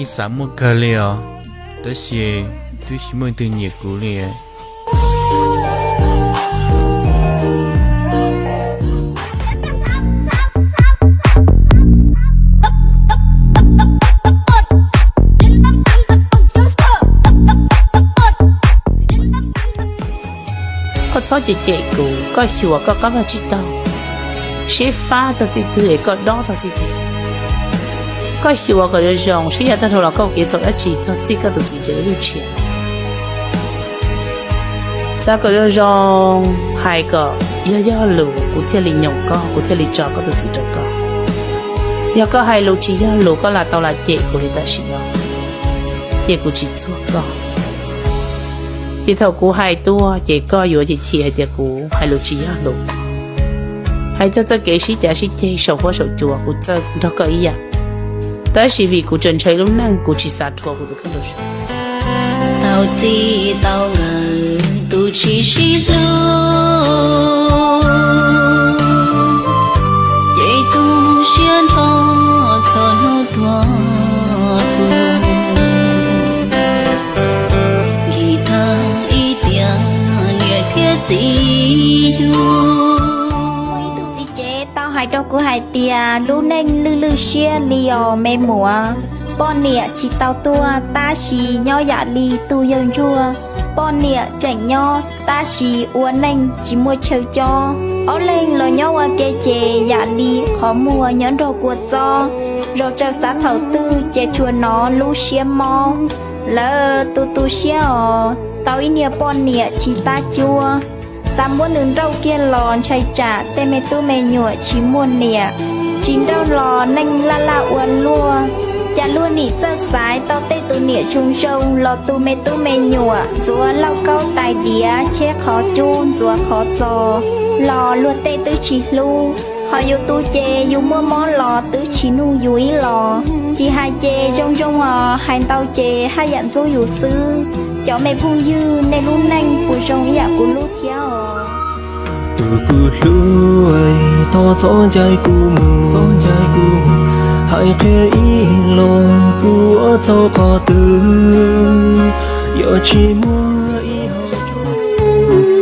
Xav muaj kawg li os, tab sis twb tsis muaj leej twg nyiam kuv li. Koj txhob cem cem kuv, koj xyuas koj qab vaj tsib taug, sib fab txog txij twg es koj dob txog txij twg. Koj xyuas kom zoo zoo, sib yav tag dhau los koj ua kev txhaum dab tsi txog txij koj tus txiv Ntsuag lub tshiab. Xav kom zoo zoo, hais kom yog yog lus kuv thiaj li nyoom koj, kuv thiaj li tso koj tus txiv rau koj. Yog koj hais lus tsis yog lus, koj lam tau lam cem kuv li tam sim no, ces kuv tsis txuag koj. Ces thaum kuv hais tuaj ces koj yuav cem chim hais tias kuv hais lus tsis yog lus. Hais txog txoj kev sib cav sib ceg saum huab saum cua kuv txawj nrog koj ib yam, tab sis vim kuv tseem ntshaw ib lub neej kuv tsis xav rhuav kuv tus kheej rau saud. Tau txij tau nkawm tus tsis sib hlub, ces tu siab nrho txog hnub tuag tuag. Nkim tag ib tiam niam thiab txiv yug. Muaj ib tug txiv tsev tau hais rau kuv hais tias lub neej lwj lwj siab li os me muam. Poj niam tsis tau tuag tab sis nyob yam li tus yawg Ntsuag. Poj niam tseem nyob tab sis ua neej tsis muaj chaw cob. Ob leeg los nyob ua ke ces yam li qhov muag nyob nrog kua txob, zaum tsaws xav thaum twg ces tsuas hnov lub siab mob. Lawv tu tu siab os, tau ib niag poj niam tsis tab cuab. Xav muab nws nrauj kiag los ntshai tsam tej me tub me nyuam tsis muaj niam, tsis nrauj los neej laj laj ua luaj. Cas luag nim txawj xaiv tau tej tus niam zoo zoo los tu me tub me nyuam ntxuav lauj kaub tais diav, cheb qhov cub ntxuav qhov txos, los luag tej twb tsis hlub. Ho yus tu ces yus muaj mob los twb tsis nug yus ib los. Tsis hais ces zoo zoo os, hais ntau ces haj yam ntxub yus xwb. Cov me phooj ywg, nej lub neej puas zoo ib yam kuv lub thiab os? Tus kuv hlub, thov txhob ncaim kuv mus, hais qhia ib los kuv ua txhaum qhov twg, yog tsis muaj ib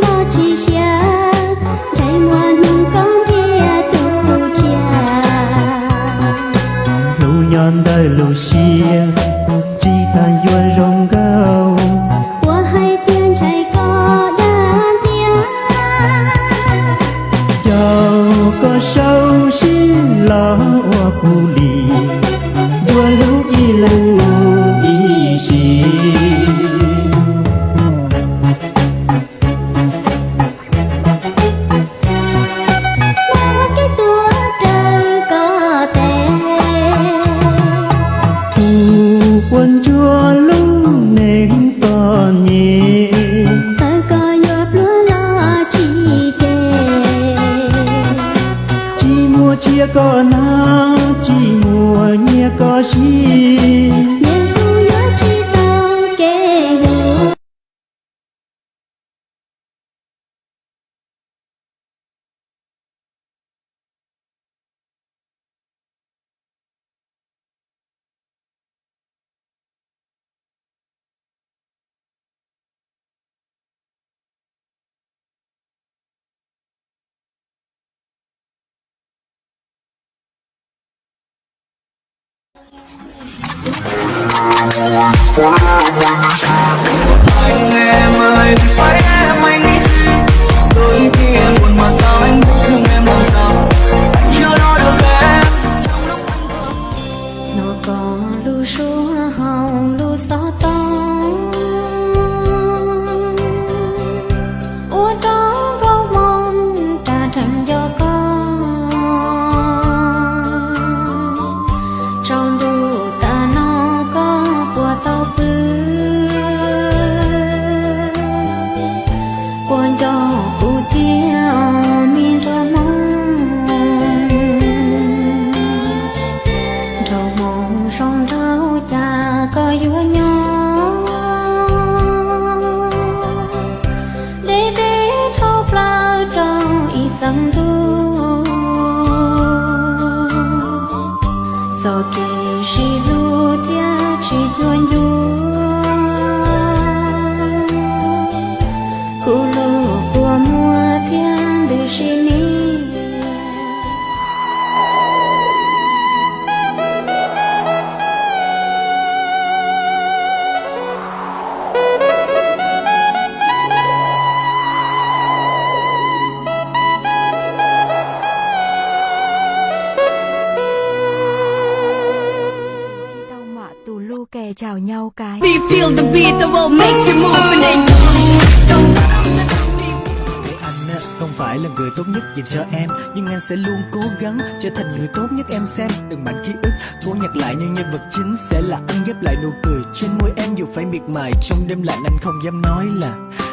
hom tsis siab, ntshe muaj hnub koj ntiag tus tsiaj. Hnub nyob ntawm lub siab, tsis tas yuav zoo nkauj. Puas hais tias ntshai koj dag ntxiag? Caum koj saum sij los ua kuv li, yuav hlub ib leeg mus ib sim. Ua kev tuag raws koj tes. Kuv quaj ntsuag lub neej txom nyem. Txawm koj yuav pluag los tsis ces. Tsis muaj tsiaj koj hnav, tsis muaj nyiaj koj siv. Nyias kuj yuav tsis tau kev hlub. Hnov koj lub suab hauv lub xov tooj, ua rau nkauj hmoob rag rhees nco koj. Tsaus ntuj tas no koj puas tau pw, puas nco kuv thiab me nraug hmoob. Nraug hmoob zoo nraug cas koj yuav nyob, deb deb dhau plaws rau ib xeem ntuj. Txoj kev sib hlub thiaj tsis Kuv los kua muag thiab ntws si ni. Tus lub ke chào nhau cái. Anh không phải là người tốt nhất dành cho em, nhưng anh sẽ luôn cố gắng trở thành người tốt nhất em xem. Từng mảnh ký ức thu nhặt lại những nhân vật chính sẽ là anh ghép lại nụ cười trên môi em dù phải miệt mài trong đêm lạnh anh không dám nói là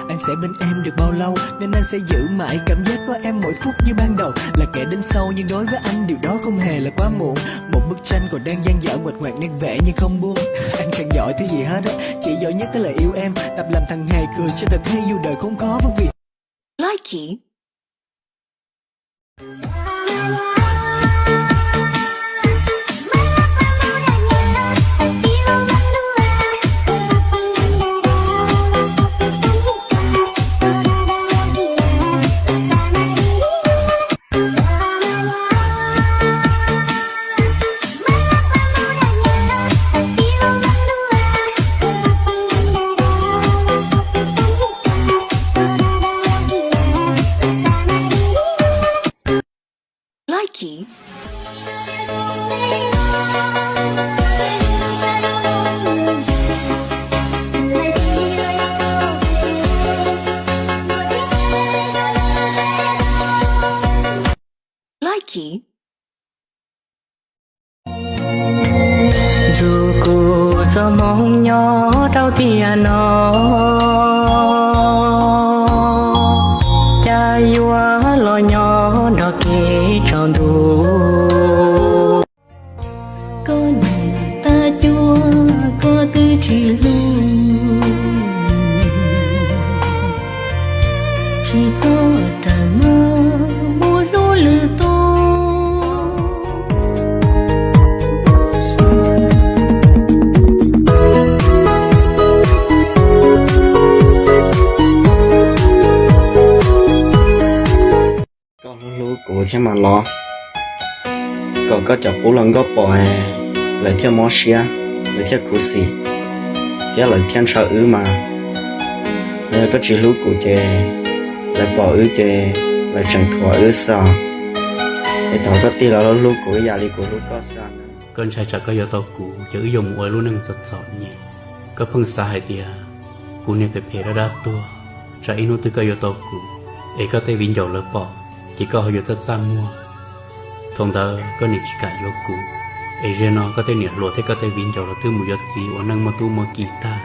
anh sẽ bên em được bao lâu, nên anh sẽ giữ mãi cảm giác có em mỗi phút như ban đầu. Là kẻ đến sau nhưng đối với anh điều đó không hề là quá muộn. Một bức tranh còn đang dang dở ngoạch ngoạc nét vẽ nhưng không buông. Anh chẳng giỏi thứ gì hết á, chỉ giỏi nhất đó là yêu em. Tập làm thằng hề cười cho thật hay dù đời khốn khó vất vỉ. Likey. Likey. Likey. Ntuj kuv txoj hmoov nyob rau tiam no, cas yuav los nyob nrog kev tsaus ntuj. Koj niam tab cuab koj twb tsis hlub, tsis txhob ras maj mus hlub lwm tus. Koj hlub hlub kuv thiab mas los, kom koj cov qub hluas nkauj pom, lawv thiaj mob siab, lawv thiaj khuv xim, thiab lawv thiaj ntshaw wb mas. Yog koj tsis hlub kuv ces lawv pom wb ces lawv tseem thuam wb xwb os. Es thov koj tig los hlub kuv ib yam li kuv hlub koj xwb. Koj ntshai tsam koj yuav tau kuv ces wb yuav mus ua lub neej txom txom nyem. Koj pheej xav hais tias kuv niag phem phem dab dab tuag, tsam ib hnub twg koj yuav tau kuv, es koj tej viv ncaus lawv pom, ces koj ho yuav txaj txaj muag. Thaum ntawd koj niam tsis kam yuav kuv, es zaum no koj tej niam hluas thiab koj tej viv ncaus lawv twb mus yuav txiv ua neej muaj tub muaj ki tag.